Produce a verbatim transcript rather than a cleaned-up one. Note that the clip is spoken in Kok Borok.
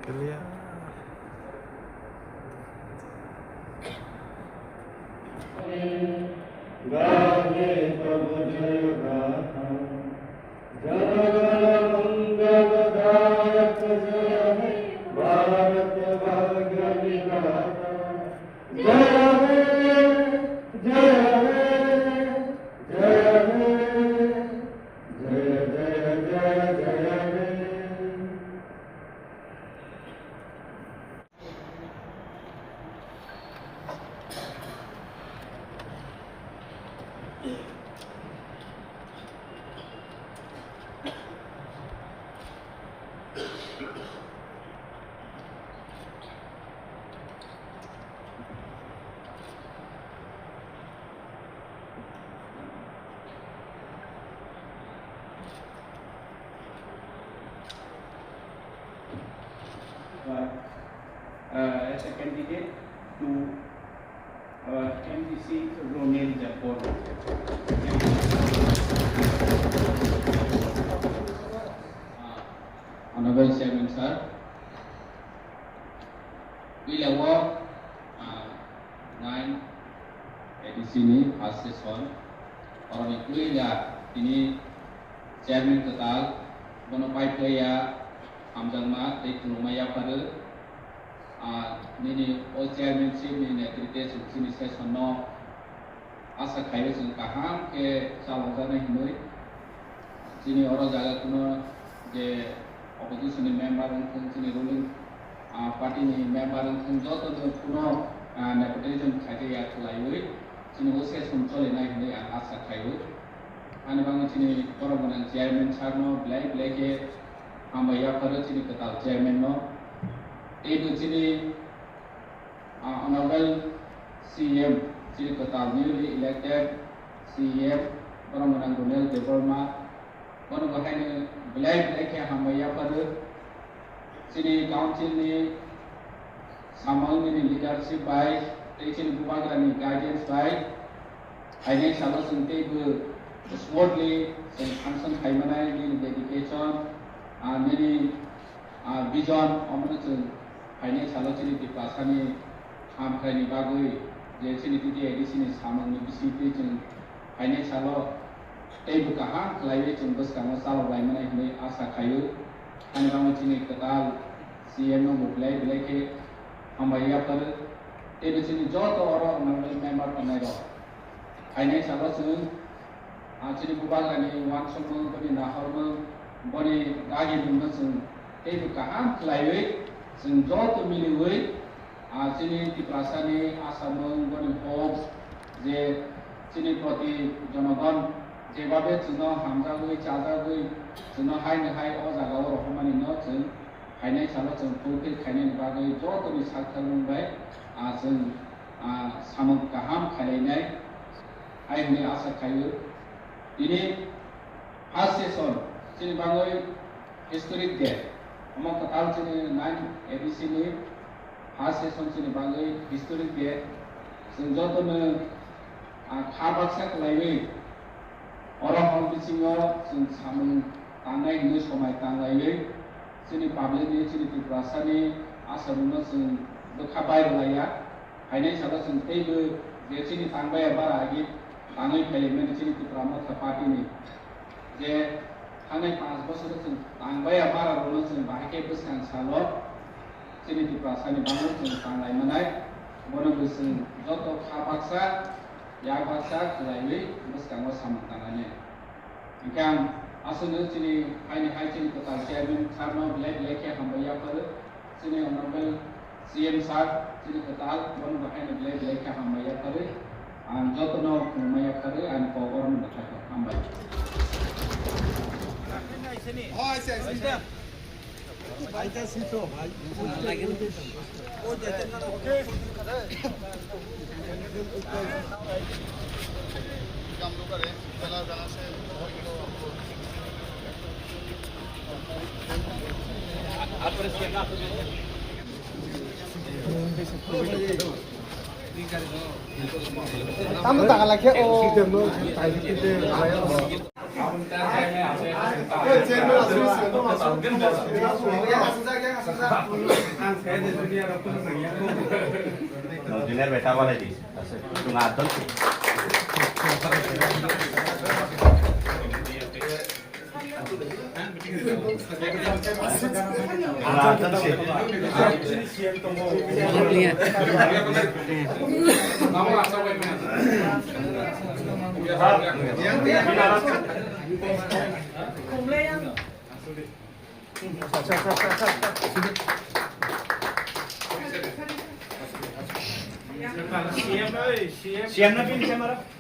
Clear. गाहे प्रभु जय गाथा। जन गण मंगल दायक जय हे भारत भाग्य विधाता। जय हे, जय हे, जय हे, जय, जय, जय, जय हे। But, uh, as a candidate to, uh, M D C Ronel Japor. Uh, Honorable Chairman Sir, puila o, ah, nine A D C ni first session, oroni puila tini chairman kwtal, bono paiphlaiya hamjakma tei khulumma yapharwi, ah, nini o chairmanship ni netrite chwng chini session no asa khaio chwng kaham khe chalokjaknai hinwi. Chini oro jaga kuno je opposition ni member wngthung, chini ruling, ah, party ni member wngthung, joto no kuno, ah, nepotism khaijak ya khwlaiwi chini o session cholinai hinwi ang asa khaio. Ani bagwi chini borok gwnang chairman sir no belai belai khe hambai yapharo chini kwtal chairman no. Teibo chini Ah, Honorable C M, chini kwtal newly elected C M, borok gwnang Ronel Debbarma, bono bo haino belai belai khe hambai yapharo. Chini council ni samung nini leadership bai tei chini bubagra ni guidance bai phainai salo chwng teibo smoothly chwng function khai manai nini dedication, ah, nini Ah, vision, omono chwng phainai salo chini Tiprasani hamkraini bagwi je chini T T A D C ni samungni bisingtwi chwng phainai salo teibo kaham khlaiwi chwng bwskango chalok lai mani hwnwi asa khaio. Ani bagwi chini kwtal C M no bo belai belai khe hambai yapharo. Teibo chini joto oro honorable member tongnai rok phainai salo chwng Ah, chini bubagrani uansukmung, boni nahormung, boni dagimungno chwng teibo kaham khlaiwi, chwng joto miliwi, ah, chini Tiprasani asamung, boni hopes, je chini proti jonogon jebabe chwngno hamjagwi, chajagwi, chwngno haino hai o jagao rohormanino chwng phainai salo chwng fulfill khainani bagwi jotoni saktharmung bai, ah, chwng, ah, samung kaham khailainai. Hai hwnwi asa khaio. Tini first session chini bagwi historic day. Omo kwtal chini nine A D C ni first session chini bagwi historic day. Chwng jotono, ah, kha baksa kwlaiwi oro hor bisingo chwng samung tangnai hwnwi somai tanglaiwi chini public ni, chini Tiprasani asamungno chwng bwkha bai rwlaiya. Phainai salo chwng teibo je chini tangbaiya bara agi tangwi phaimani chini Tipra Motha Party ni je thangnai panch bosoro chwng tangbaiya bara rokno chwng bahai khe bwskang salo chini Tiprasani bagwi chwng tanglai manai, bono bo chwng joto kha baksa, yak baksa khwlaiwi bwskango samung tangnai. Hwnkhe ang aswkno chini haini hai chini kwtal chairman sir no belai belai khe hambai yapharo. Chini honorable C M sir, chini kwtal, bono bo haino belai belai khe hambai yapharwi, ang jotono khulumma yapharwi ani kok orono bwthai kha. Hambai. Tamo taka lakhe o. Dinner beta wala di. Tunga don. C M na pin se mara.